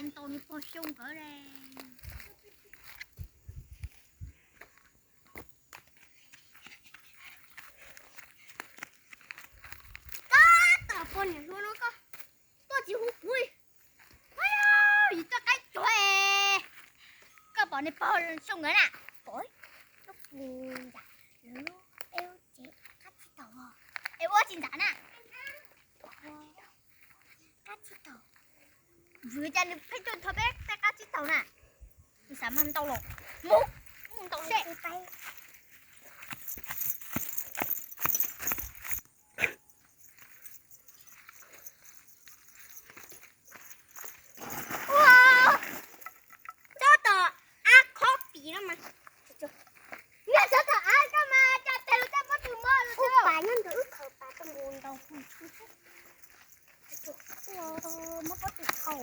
Ntaus nws pog xyoo nkawd le. Tab tom pog niam hluas no koj tuaj tsis hu kuv. Yus tuaj qaib tsuag es koj pom nws pog xyoo nkawd na. Pom lub pus nram lawv lub, es lub tsev qab tsis taus, es ua tsis nram na. Qab tsis taus. Vwm cas nws pheej tuaj nrho peb tej qab tsis taus na. Nws xav mas ntau los mus, mus ntau seb. Ua, tsob tom av khob pis no mas. Nyob tsob tom av koj mas cas tes lus tej pob tw mob lus ub pas nyob ntawm wb khaws pas rau mus ntau. Mob pob tw khau.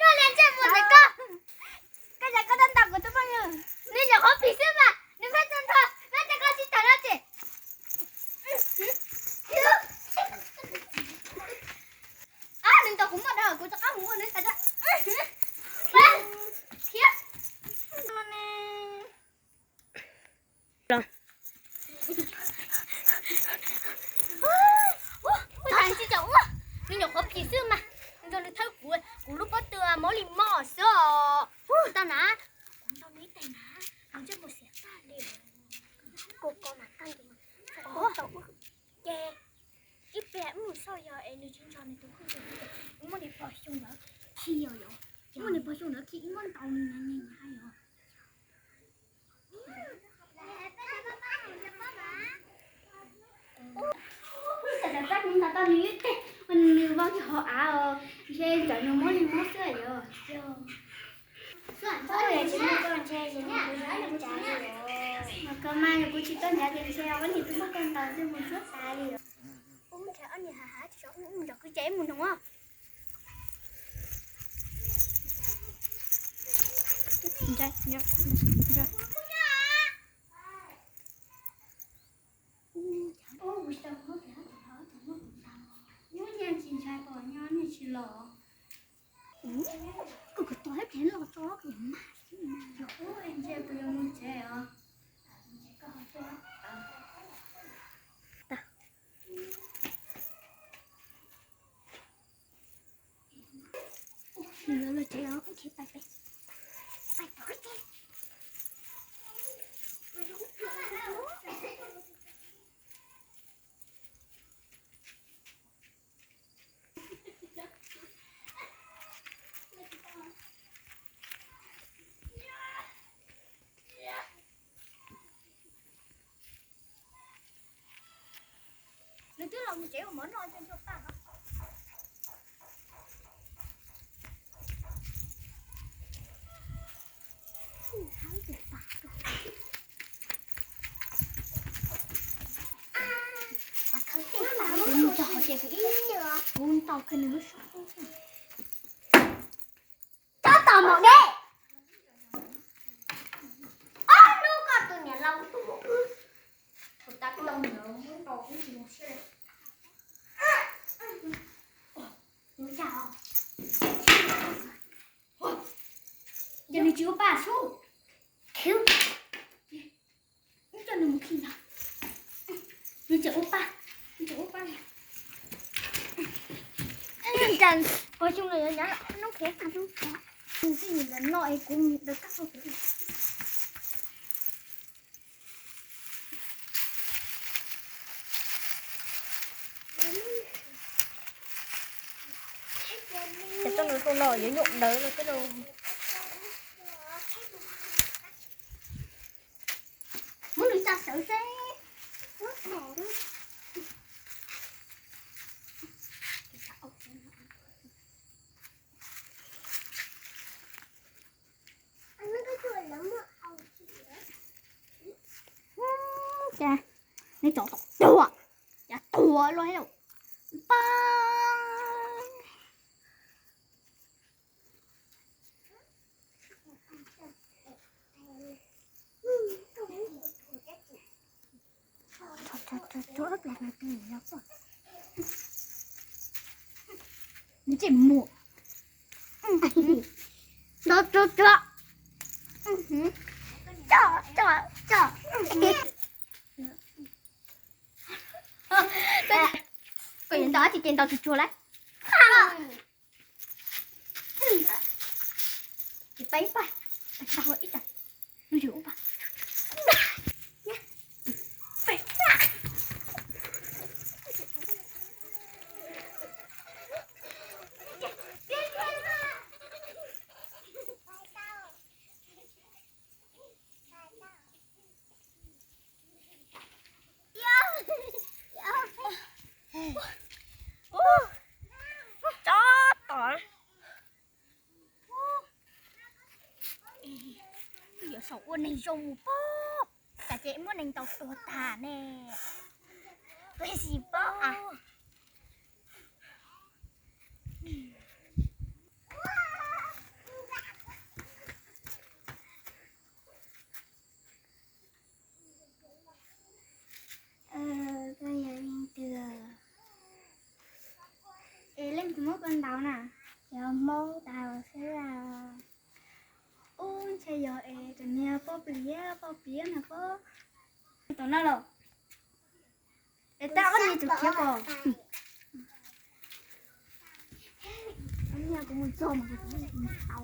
Koj lia ntsej muag ntawm koj, koj cas koj tab ntau kuv tus phooj ywg, nws nyuam qhuav phim xwb mas nws pheej txog nrho, peb tej qab tsis tag no ces. Nws ntaus kuv muaj dab kuv rov qab mus muaj nws tas. Nws nyuam qhuav phim xwb mas nws nrog nws thawb kuv, kuv lub pob tw mob li mob xwb os. Tau na, kuv nrog nws ib teg na, nws ntsej muag xiam tag li. Kuv ko mas tag nrho, ces ib pliag wb mus xauj yog es nws tsis nrog nws tus phooj ywg, wb muab nws pog xyoo ntawd khi yog, muab nws pog xyoo ntawd khi wb muab ntaus nws nyab nyab yog. Tam sim no tau nws ib teg, nws vau hauv av os, ntshe ntawm nws mob li mob xwb yog. Tsis muaj koj ntshe kuv tsis tuaj nrad ces ntshe ob niag twb muab koj ntaus twb mus suab xav li os. Ub, ntshe ob niag hav hav tsis tso ub mus nrog kwv ces mus nug. Ub, kuv tsis tau muab pem ob tug hov, tau muab kuv ntag. Ub, nyiaj tsis ntshai pom nyob nyiaj tsis los. Kuv, kuv tos ib pliag los tso kuv mas. Ub, ntshe kuv yuav mus tsev os. Nws yuav los tsev os, kuv tsis pais pem. Pais pem tsev. Nws twb los mus tsev ua mov noj coj ntsuag paj no. Kuv mus txog qhov ces kuv ib, kuv ntaus kiag nws lub suab. Txhob tos maum dej. Ob hnub koj tus niam laus tus ub, thaum tas koj los mus muab ntaus kuv tsis mus siab li. Ua cas os? Ces nws tsis ua pa sub. Khiv. Ub, coj nws mus khi ntag. Nws tseem ua pa, nws tseem ua pa li. Cas pog xyoo no yuav nyav nub Tus txij ntawd no es kuv mus ntawd kab. Ces txoj nws hu no yuav nyuam dawv no xwb lauj. Muab nws tsa sawv seb. Cas neb cov tom tuag, cas tuag luaj thiab. Pa. Nws tseem muaj. Tso, tso, tso. Tso, tso, tso. Koj yuav ntaus dab tsi ces ntaus tsuag tsuag lauj. Ces peb pab, ib tag, ib tag, lub yus ub pab. Tsob tom, twb yuav saum ua neeg zoo mus pob, cas ces muab neeg ntaus tuag tag ne. Tab sis pob a. Koj yog leej twg? Es leej twg muab koj ntaus na? Yog Hmoob tas xwb. Ub, ntshe yog es tus niag poj pliab, poj pliab na pob. Tau na los. Es tab ob niag tus khiav pom. Ob niag kuv mus txog mas kuv tau.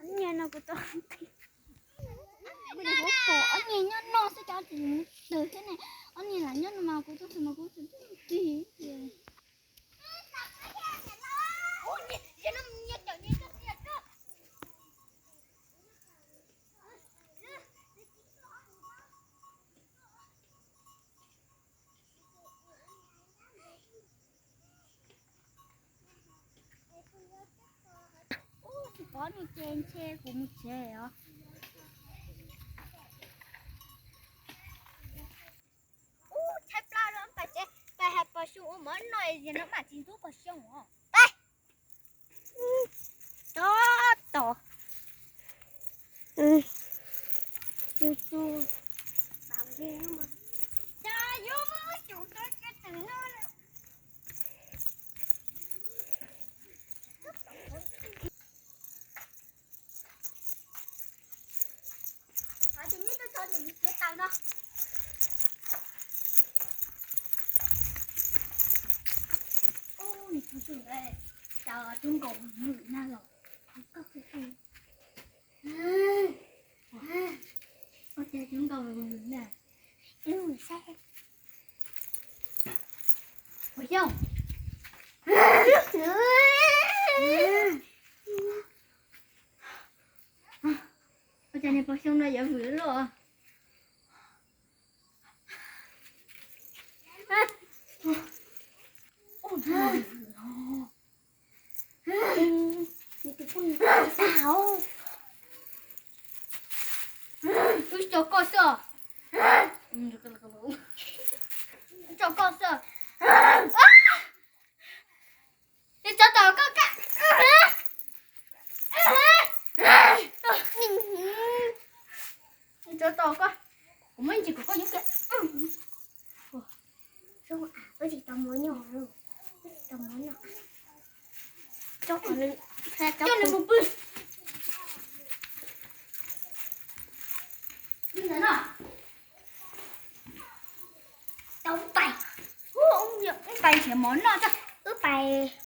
Ob niag no kuv tau, kuv nyuam qhuav pom ob niag nyob no xwb, cov tsis mus twg thiab ne. Ob niag lam nyob no mas kuv tau tus mas kuv tus tig. Ub, tsis pom nws ces ntshe kuv mus tsev os. Ub, tshaib plab lawm, pais tsev, pais hais pog Xyooj ua mov noj, yog no mam tsis ntxub pog Xyooj os. Pais. Tsob tom. Ces neb tuaj txog ces nws tiav taws no. Ub, nws txog txog ntawd, cas tub nkaus vwm na los. Ua cas tub nkaus vwm na. Ub, saib. Pog Xyooj. Ua cas niag pog Xyooj no yuav vwm luaj. Wb tso koj xwb. Tso koj xwb. Nws tso tau koj ka. Nws tso tau koj. Kuv muab ntsis kom koj nyob kiag. Wb tsis tau muab nyob, wb tsis tau muab noj. Coj nws mus pw. Tau pais. Wb pais nrhiav mov noj tso. Wb pais.